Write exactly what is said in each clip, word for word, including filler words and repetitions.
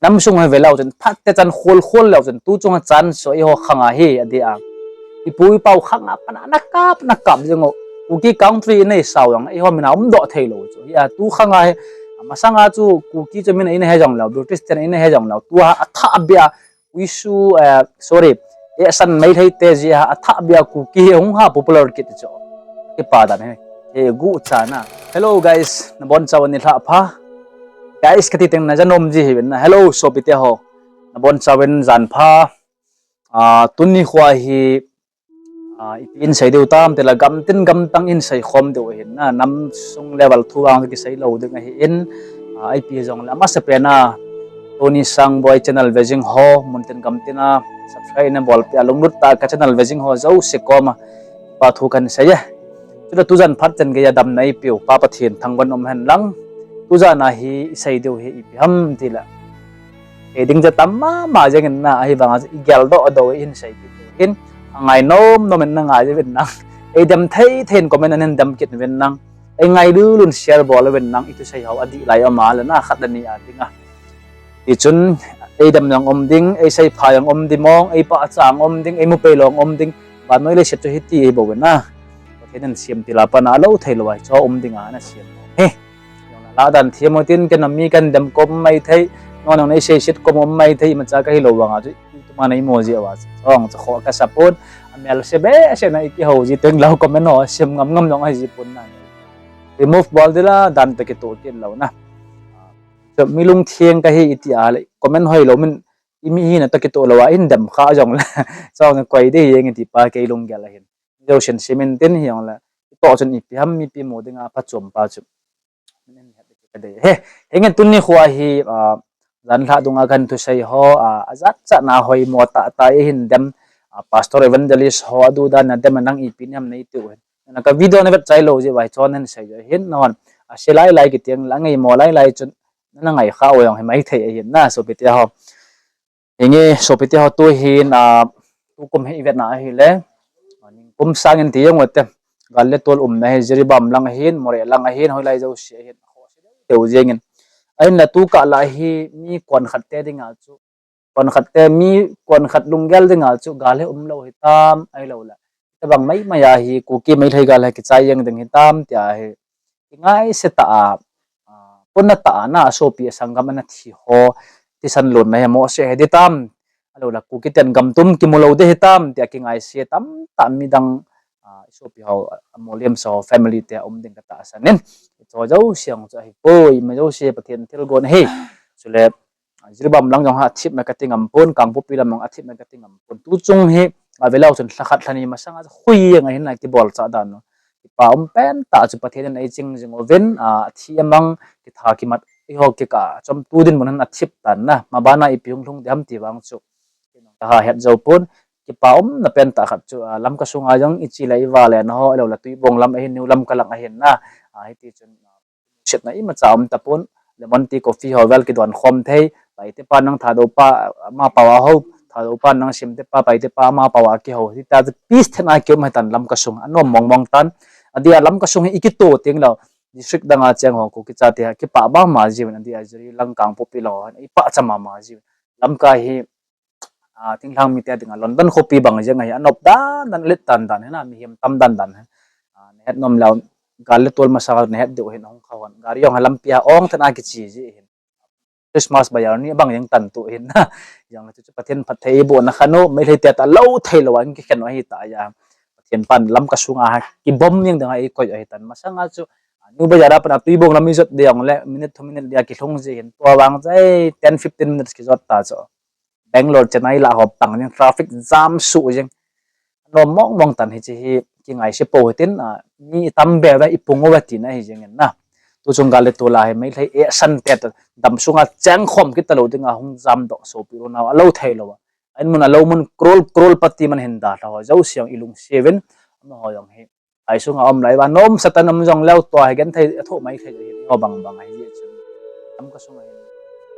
Nam sung hi ve leu chun, phat te chan khol khol leu chun, tu chunga chan so eiho khang a hi, ati a. Ipu ipau khang a, pana na kap, na kap jeng o. Kuki country nei sao jong, eiho mina um doh thei lou chu. Hi a, tu khang a hi, masanga chu Kuki chu mina ina he jong leu, British ten ina he jong leu, tu a, a tha bia, Kuisu, eh, sorry, eh, san Meitei te ji a, a tha bia Kuki hung ha popular kit chu. Kipa dan hi, eh, gu chana. Hello guys, na bon chauvin ni lha pha. Guys, kati teng na janom ji hi na. Hello, sopite ho. Na bon chauvin jan pha. Ah, tuni khua hi, ah, ipi in sei diu tam, tela gam tin gam tang in sei khom diu hin na. Nam sung level thu ang ki sei lo ding ahi in. Ah, ipi jong le, amasa pena. Tony Sangboi channel vejing ho, mun tin gam tin a. Subscribe na bol pia lunglut ta ka channel vejing ho, jouse koma. Pa thu kan sei e. Chula tujan phat chen geiya damna eipiu, Pa Pathen thangvah in um hen lang. Tujan a hi i sei diu hi ipi ham tila. Ei ding ja tam mama jeng in na, ahi vanga i geldoh doh in sei kit hin. A ngai nom nom in na ngai uvin lang. Ei dem thei thei in comment a nei dem kit uvin lang. Ei ngai lulun share bol uvin lang, i thusei ho adih lai um a le na khat le ni a ding a. Tichun, ei dem jong um ding, ei seipha jong um ding mong, ei pahcha jong um ding, ei mupei long um ding, vannoi leiset chu hiti ei bou na. Pathen in siam til a pat a lou thei lou a, chu um ding a na siam. He. Jong la dan thiam u tin, ken a mi kan dem kom mai thei, non non ei seiset kom um mai thei, imacha ka hi lou vang a chu, tuma nei mo ji a va. Jong chu kho ka sa pon, a mel se be se na i kiho ji teng lou comment ho, siam ngam ngam jong ahi ji pon na. Remove bol ding la, dan pe kitoh kit lou na. Chu mi lungtheng ka hi iti a le, comment hoi lou min, i mi hina toh kitoh lou a, in dem kha jong le, jong koi ding hi jeng ti pa kei lunggel ahin. Jousen simin tin hi jong le, i toh chun ipi ham mipi mu ding a phachom pa chu. Min het ka dei. He, henge tuni khua hi, ah, jan lha dunga kan thusei ho, ah, ajat chat na hoi mo tah tah i hin dem, ah, pastor evangelist ho adu dan na dem a nang ipi niam nei tiu hin. Na ka video na vet chai lou ji vai chon hin sei jo hin na hon. A se lai lai kiti ang la ngei mo lai lai chun na ngai kha o jong hi mai thei ahin na sopite ho. Henge sopite ho tu hin, ah, tukum hi i vet na ahi le. Kum sang in ti jong u te. Gal le tol um na hi Jiribam lang ahin, Moreh lang ahin, hoi lai jouse ahin. Teu jeng in. Ahin la tu kah la hi mi kon khat te ding a chu. Kon khat te mi, kon khat lunggel ding a chu gal hi um lou hi tam, ahi lou la. Tabang mai mai a hi, Kuki Meitei gal hi kichai jeng ding hi tam, tia hi. Kingai se ta a, ah, puna ta a na, sopi a sanggam a na thi ho, thisan lon na hi mo se hi di tam. Ahi lou la, Kuki ten gam tum kimu lou de hi tam, tia kingai se tam, tam mi dang, ah, sopi ho, a mo liam so family te um ding ka tahsan in. Cho jouse ang cho hi poi, ma jouse Pathen thilgon hi. Chule, Jiribam lang jong ha thip me kati ngam pon, Kangpokpi lam jong a thip me kati ngam pon. Tu chung hi, a ve lou chun lha khat lha ni masang a hui jeng ahin na kibol cha dan u. Kipa um pen tah chu Pathen in ei ching jing uvin, a thi a mang, kitha kimat, eiho kikah chom tu dinmun a thip tan na. Ma bana ipi hung lhung ding ham ti vang chu. Ka ha het jou pon, kipa um na pen tah khat chu, a, Lamka sunga jong i chi le i va le na ho, ahi lou la Tuibong lam ahin, New Lamka lang ahin na. A, hiti chun, a, setna imacha um tapon, lemon tea coffee ho vel kidon khom thei, Paite pa nang Thadou pa, ama pao a ho, Thadou pa nang Simte pa, Paite pa ama pao a kiho, hita peace thet na kium hitan Lamka sung, anom mong mong tan, adia Lamka sung hi i kito teng lou, district dang a cheng ho, Kuki chate ha, kipa ba ma jiuvin, adia Jiri lang Kangpokpi lang ho, i pahcha ma ma jiuvin, Lamka hi, a, thinglhang mite dinga London khopi bang jeng ahi, anop dan dan, let dan dan, hina, mihem tam dan dan, a, na het nom lou, gal le tol masa na het diu hin hung kha hon, gari jong ha lampi a ong thet a kichi ji hin. Christmas bazar ni bang jeng tan tu hin, jong chu Pathen phatthei boh na khan u, Meitei te ta lou thei lou a kikhen u ahi ta a. Pathen pan Lamka sunga ha, kibom jeng ding a i koi ahi tan, masanga chu, a, New Bazar a pat a Tuibong lam i jot ding le, minute two minute dia kilhung ji hin, tua vang chai ten fifteen minutes kijot ta chu. Bangalore, Chennai lah ho pang jeng traffic jam suh jeng. Nom mong mong tan hiche hi kingai se pou hitin, a, mi tam be ve i pung uve tina hi jeng in na. Tu chung gal le tol a hi Meitei e san te ta dam sunga cheng khom kit ta lou dinga hung jam doh sopi ro nau a lou thei lou a. Ahin mun a lou mun crore crore pati man hin da lha ho jouse ang i lungset uvin. Amaho jong hi Ai sunga um lai va, nom satan um jong leu tua hi genthei a thoh mai thei hi, ho bang bang ahi chu. Lamka sunga hin.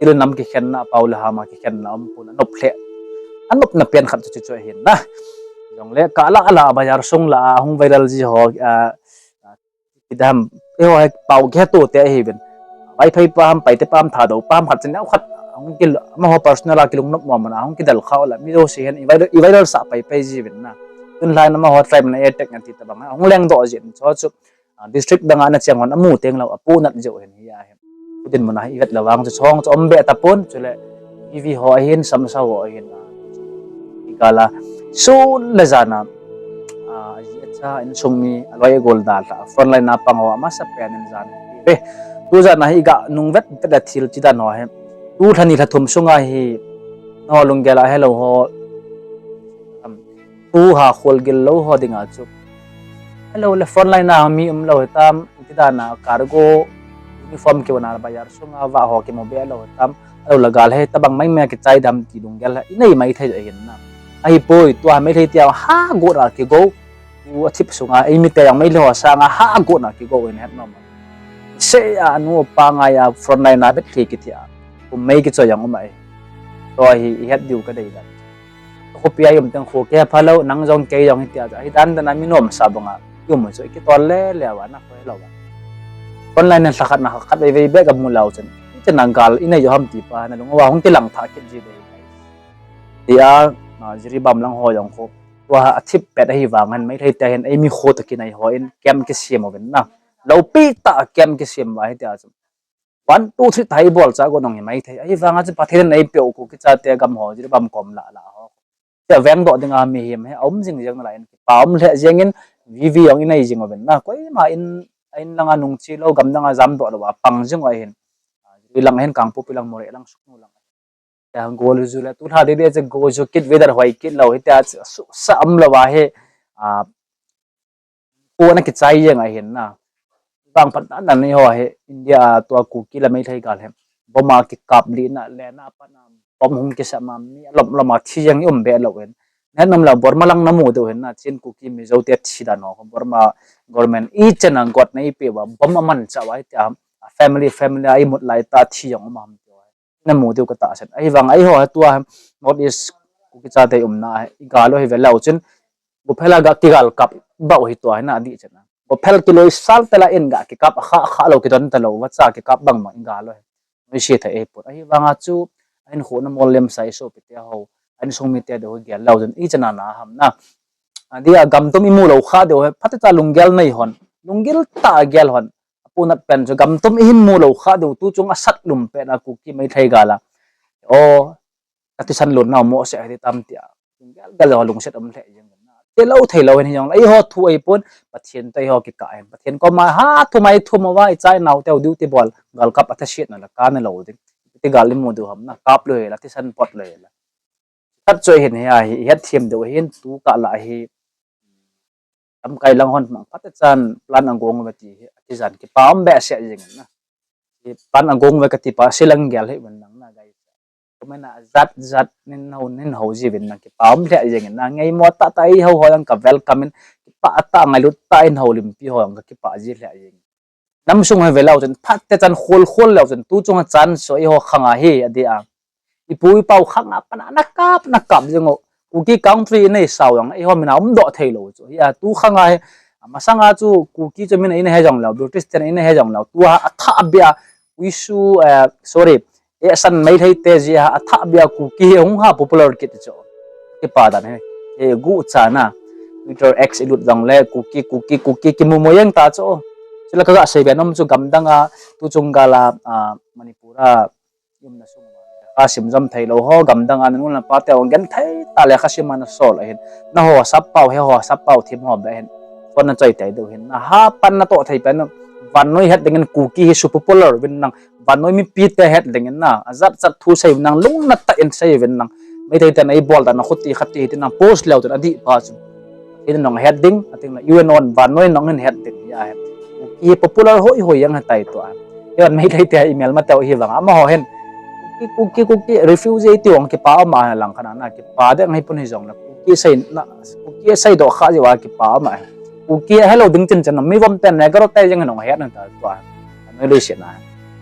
Til nam kikhenna, pau le hama kikhenna um pon, anop le. Anopna pen khat chu chu chu hin na. Jong le ka la la bazar sung la hung viral ji ho, a, a, kidam. Eiho hi pau kihe to te ahi uvin. Vaiphei pa ham, Paite pa ham, Thadou pa ham khat chen neo khat. Ahung kil, amaho personal a kilungnop mo mana, ahung kidel kha u la, mi jouse hin i viral, i viral sah pai pai ji uvin na. Tun lai na amaho tribe na attack na ti tabang, ahung lengdoh jin, chu chu, ah, district dang a na cheng hon amu teng lou, apu nat jeh u hin hi a hin. Kudin muna hi i vet lou vang chu chong chu um be tapon, chule V V ho ahin, samsa ho ahin, ah, i kala, sun le jan a, ah, a ji a cha, insung mi, aloi agol dalha, frontline a pang ho, amasa pen in jan hi ve. Tu jan a hi i ga nung vet vet a thil chi dan ho hi. Tu lha ni lha thum sunga hi, no lunggel a helou ho, um, tu ha khol gil lou ho dinga chu. Helou le frontline a mi um lou hitam, ti dan a cargo uniform kivon a bazar sunga va ho kimu be lou hitam. Helou le gal hi tabang mai mai kichai dam ti lunggel hi i nei mai thei ahin na. Ahipoi tua Meitei tia ha go na kigo. Tu a thip sunga, ei mite jong Meitei ho sanga ha go na kigo in het nom. Se a nu pa ngai a frontline a bet khi kithi a. Kum mei kichoi jong um ahi. Tua hi i het diu ka dei dan. Khopi a i um teng kho kipha lou, nang jong kei jong hi tia. Hi dan dan a mi nomsa banga i um chu i kitol le le a na khoi lou a. Frontline in lha khat na khat vei vei bek a mu lou chun. I chena gal i nei jo ham ti pa na lung a hung kilang tha kit ji dei. Tia, ah, Jiribam lang ho jong kho. Tua a thip pet ahi vang hin Meitei te hin ei mi kho to kinai ho in camp kisem uvin na. Lou pi ta camp kisem va hi tia chu. One, two, three thei bol cha go nong hi Meitei. Ahi vang a chu Pathen in ei pe u Kuki chate gam ho, Jiribam kom la la ho. Tia veng doh dinga mihem hi, a um jing jeng na lai in. Pa um lheh jeng in, V V jong i nei jing uvin na. Koima in, a in langa nung chi lou, gam danga jam doh lou, a pang jing u ahin. Jiri lang hin, Kangpokpi lang, Moreh lang, Sugnu lang. Tia gol ju le tu lha dei dei chu go ju kit ve dan hoi kit lou hi tia chu su sa um lou a hi, a, ko na kichai jeng ahin na. Vang phat dan dan ni ho hi India a tua Kuki le Meitei gal hi. Bomb a kikap li na le na pa na bomb hung kisa ma mi lom lom a thi jeng i um be lou hin. Nen nom lou Burma lang na mu diu hin na Chin Kuki Mizo te thi dan ho Burma government i chena got na i pe va bomb a man cha va hi tia family family a i mut lai ta thi jeng um ham ti va. Na mu diu ka tahsan. Ahi vang, ahi ho, tua, North East, Kuki chate umna, i gal u hi ve leu chun, Gophel a ga kigal kap bau hi tua hi na di chun. Gophel kiloi sal tela in ga kikap, a kha, a kha lou kidon ta lou, vacha kikap bang bang i gal u hi. Noise thei ahi pon. Ahi vang a chu, a in khu na mol lem sai so pi te ho, a in sung mi te de ho gel leu chun, i chana na ham na. A dia gam tum i mu lou kha de ho, phat cha lunggel nei hon, lunggel ta gel hon. Apunat pen chu gam tum i hin mu lou kha diu tu chung a sat lum pen a Kuki Meitei gal a. O, ka thisan lun nau mo se a ti tam tia. Gel gel ho lungset um lheh jeng na. Te lou thei lou hin jong la. I ho thu ahi pon, Pathen te i ho kikah hin. Pathen koma ha thu mai thu mo va i chai nau teu diu ti bol. Gal kap a tha siet na la ka na lou ding. Ti gal i mu diu ham na. Kap lou hi la, thisan pot lou hi la. Khat chu hin hi a hi, het thiam diu hin, tu ka la hi. Lamkai lang hon mang phat chan plan a gong uve ti hi, a kijan kipa um behseh jeng in na. Plan a gong uve ka ti pa, silang gel hi uvin nang na guys. Kumena jat jat nin ho, nin ho ji uvin nang kipa um lheh jeng in na. Ngei mo ta ta i ho ho jong ka welcome in, kipa ta ngailut ta in ho limpi ho jong ka kipa ji lheh jeng in. Nam sung hi ve leu chun, phat te chan khol khol leu chun, tu chung a chan so i ho khang a hi, a di a. I pu i pau khang a pan a na kap, na kap jeng u. Kuki country i nei sau jong, i ho min a um doh thei lou chu. Hi a, tu khang a hi, a masang a chu Kuki chu min a i nei he jong leu, British ten a i nei he jong leu. Tu a, a tha bia, Wisu, eh, sorry, e san Meitei te ji a, a tha bia Kuki hi hung ha popular kit chu. Kipa dan hi. E gu cha na. Twitter X i lut jong le, Kuki, Kuki, Kuki, kimu mo jeng ta chu. Chule ka ga sei be nom chu gam dang a, tu chung gal a, a, Manipur a, i umna sung a, lekha sim jom thei lou ho, gam dang a na nu le na pa te hung gen thei ta lekha sim a na sol ahin. Na ho sap pau, he ho sap pau thim ho be hin. Phone na choi tei diu hin. Na ha pan na toh thei pen, vannoi het ding in Kuki hi su popular uvin nang, vannoi mipi te het ding in na, a jat jat thu sei uvin nang, lung na ta in sei uvin nang. Meitei te na i bol ta na khuti khati hi ti nang post leu chun a di pa chu. Hi nong het ding, a ting la U N on vannoi nong hin het ding, ya het. Kuki popular hoi hoi jeng ha tai tua. Hi van Meitei te email ma teu hi vang, amaho hin. Kuki, Kuki, Kuki, refugee ti vang kipa ama lang khana na, kipa de ngai pun hi jong la. Kuki sei na, Kuki sei doh kha ji va kipa ama. Kuki helou ding chin chin, mi vom ten Negro te jeng nong het na ta tua. Noi lui se na.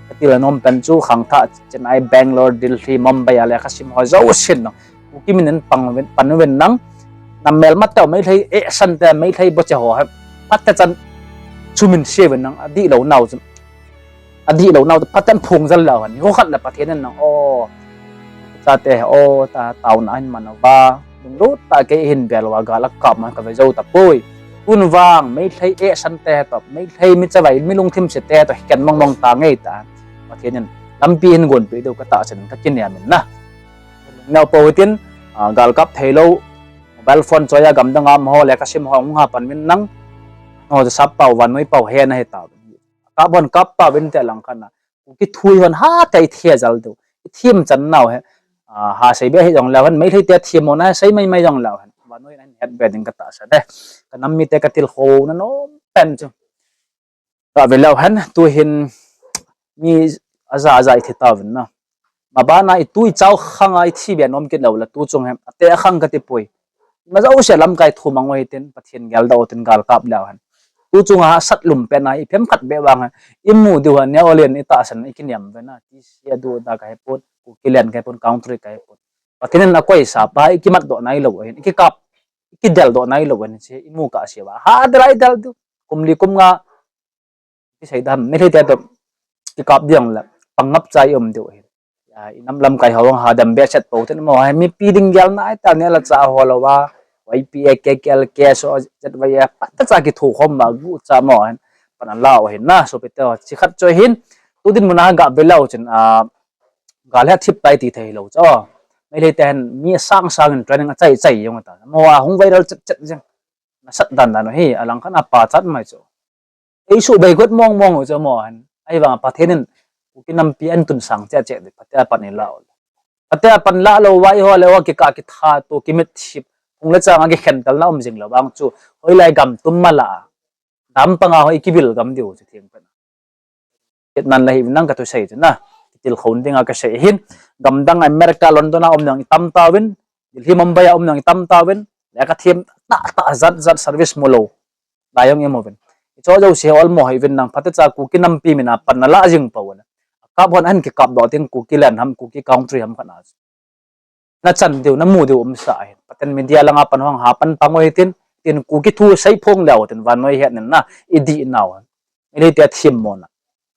Ka ti la nom pen chu khang tha Chennai, Bangalore, Delhi, Mumbai a lekha sim ho jo sin no. Kuki min in pang uvin, pan uvin nang, na melma teu Meitei, e san te Meitei bo che ho ha, phat te chan chu min se uvin nang, a di lou nau chu, a di lou nau chu, phat chan phung jal lou han, ho khat la Pathen in nang, o, Chate, o, ta, taona hin man uva. Lunglut tah kei hin bel uva gal akap ma kave jou tapoi. Tun vang, Meitei eh sante toh, Meitei mi chavai, mi lungthim sete toh, hi ken mong mong ta ngei ta. Pathen in, lampi hin gonpeh diu katahsan in kakinem in na. Neo po hitin, ah, gal kap thei lou, mobile phone choi a gamdang a um ho, lekha sim ho, hung ha pan min nang. No, sap pau, vannoi pau, he na he ta. Kap bon kap pau vin te lang khan na. Kuki thu hon ha te i thia jal diu. I thim chan nau he. Ah, ha sei be hi jong leu hen, Meitei te thim mo na sei mai mai jong leu hen. Vannoi na het be ding katahsan e. Ka nam mite ka tilkhou na nom pen chu. Ka ve leu hen, tu hin mi aja aja i thi tauvin na. Mabana i tu i chau khang a i thi be nom kit lou la tu chung hem. Ate a khang kati poi. Ma jouse lamkai thu mang u hitin, Pathen gel da u tin gal kap leu hen. Tu chung a sat lum pen a i phem khat be vang a. I mu diu ha neo len i tahsan i kinem ve na. Ti sia du da ka he pon, Kuki len ka he pon, country ka he pon. Pathen in a koi sa pa i kimat doh nai lou hin. I kikap, i kidel doh nai lou hin. Si i mu ka sia va. Ha dra i del diu. Kum li kum nga Kisei dam, Meitei te toh kikap diang le, pang ngap chai um diu ahi. Ya, i nam lamkai ho ang ha dam be set po ten mo, hai mipi ding gel na ai ta ne la cha ho lo va, Y P A, K K L, K S O, Z Y A, pa ta cha kithu khom ma gu cha mo hen, pan a lau hin na, so pe te ho, chi khat choi hin, tu din mun a ga be lau chin, a, ga le thip tai ti thei lo cha. Meitei te hen, mi sang sang in training a chai chai yong ta. Mo a hung viral chet chet jeng. Na sat dan dan hi, a lang khan a pa chat mai chu. Ei su bai got mong mong chu mo han. Ai vang Pathen in Kuki nampi an tun sang che che de, Pathen a pan i la ol. Pathen a pan la lo vai ho le ho ki ka ki tha to ki mit thip. Hung le chang a ki khen tal na um jing lo vang chu. Hoi lai gam tum ma la. Dam panga hoi ki bil gam diu chu thiang pen. Kit nan la hi nang ka tu sei chu na. Ki til khon ding a ka sei hin. Gam dang America, London a um nang i tam ta vin. Delhi, Mumbai a um nang i tam ta vin. Le ka thim ta ta zat zat service mo lo. Dayong emo vin. I cho jo si hol mo hoi vin nang phatecha Kuki nampi min a pan na la jing pau na. Kap hon an ki kap do tin Kuki land ham Kuki country ham khat na. Na chan diu, na mu diu um sa hin. Pathen media langa pan hong ha pan pang oi tin, tin Kuki thu sei phong leu tin vannoi het nin na, i di nau. I le tia thim mo na.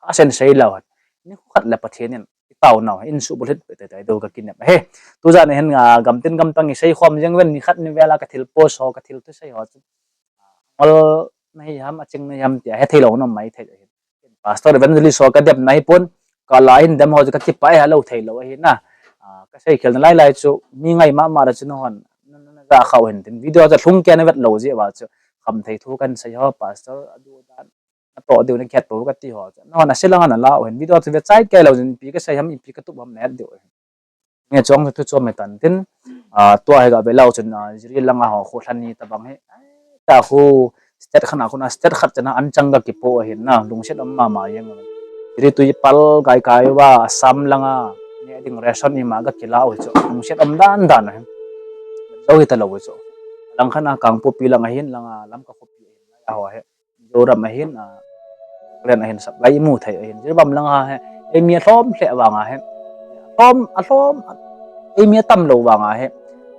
A sen sei leu han. Ni khat le Pathen in, i tau nau, in su bulit pe te te do ka kinem. He, tu jan hin, ah, gam tin gam tang i sei khom jeng ven ni khat ni vela ka thil post ho, ka thil thu sei ho. Ngol na hi ham, a ching na hi ham tia, he thei lo na mai thei lo hin. Pastor evangelist ho ka dem na hi pon, ka la hin dem ho chu ka kipai ha lo thei lo ahi na. Ah, ka sei khel na lai lai chu, mi ngai ma ma ra chu na hon, na, na, na ja khau hin tin. Video chu lhung ke na vet lo ji va chu, kham thei thu kan sei ho, pastor, a du dan, na to diu na khet po ka ti ho chu. Na hon a silang na la hin, video chu ve chai ke lo jin pi ka sei ham, pi ka tup ham na het diu hin. Nge chong thu chom me tan tin, ah, tua hi ga be lau chun, ah, jiri langa ho khu thlan ni ta bang hi. Ta khu state khat na khu na state khat chana an chang ga kipo ahin na, lungset um ma ma jeng. Jiri tui pal gai kai va Assam langa, ne ding ration i ma ga kila u chu, lungset um dan dan ahin. Lo hi ta lo u chu. Lang khat na Kangpokpi lang ahin, langa Lamka khopi ahin, ya ho he. Mizoram ahin, ah, Nagaland ahin supply i mu thei ahin. Jiribam lang a he, ei mi a hlom hle vang a he. Hlom, a hlom, ei mi a tam lo vang a he.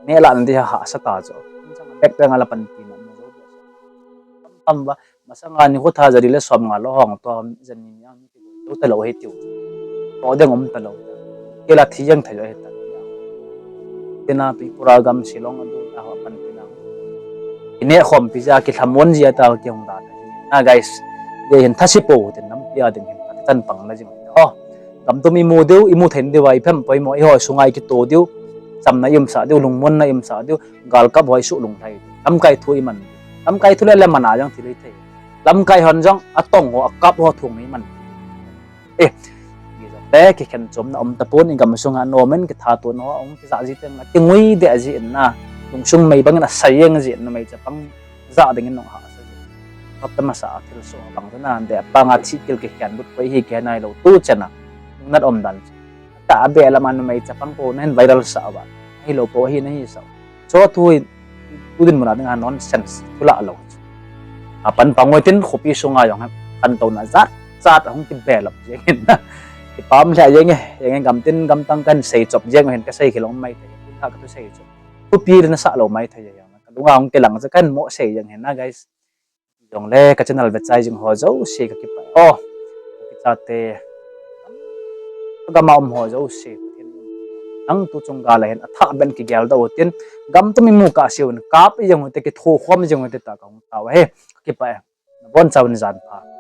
Ne la nan ti ha, ha sa ta chu. Bek bek a la pan pi na. Tam ba, masanga ni khu tha jari le som nga lo hong to, jani ni ang to ta lo he tiu. To deng um ta lo. Kela thi jeng thei lo he ta. Tina Tripura gam Shillong a du ta ho pan pi na. I ne khom pi ja ki lhamon ji a ta ki hong dan. Na guys, de hin thasi po tin nampi a ding hin tan pang na jing. Oh, gam tum i mu diu, i mu thei diu a i phem poi mo, i ho sunga i kito diu. Cham na i um sa diu, lungmon na i um sa diu, gal kap ho i su lung thei. Lamkai thu i man. Lamkai thu le le man a jang thi le thei. Lamkai hon jong a tong ho, a kap ho thung i man. Eh, i jong le ki khen chom na um ta pon i gam sunga no men ki tha to no ong ki ja ji teng na ki ngui de ji in na. Lungsung mei bang na sa yeng ji in na mei chapang ja ding in nong ha sa ji. Kap ta masa a thil so bang na de panga thi kil ki khen but koi hi ke nai lo tu chena. Nat um dan. Ta be la man mei chapang ko na hin viral sa ba. Hi lo po hi na hi sa. Cho thu hi, tu din mun a ding a nonsense, thu la lo. A pan pang ngoi tin khopi sunga jong ha, kan to na jat, jat hong ki belap jeng hin na. Ki pam le jeng e, jeng e gam tin gam tang kan sei chop jeng hin ka sei khilong mai thei, ka ka tu sei chop. Khopi na sa lo mai thei jeng na. Ka lunga hong kilang cha kan mo sei jeng hin na, guys. Jong le ka channel ve chai jing ho jouse ka kipa. Oh, ka chate. Gam a um ho jouse. nang tu chung gal a hin athah ben kigeldoh utin, gam tum imu kahseuvin, kap ijeng ute, kithokhom ijeng ute tia kahung tao ahi. Kakipah e. Nabonchauvin janpha.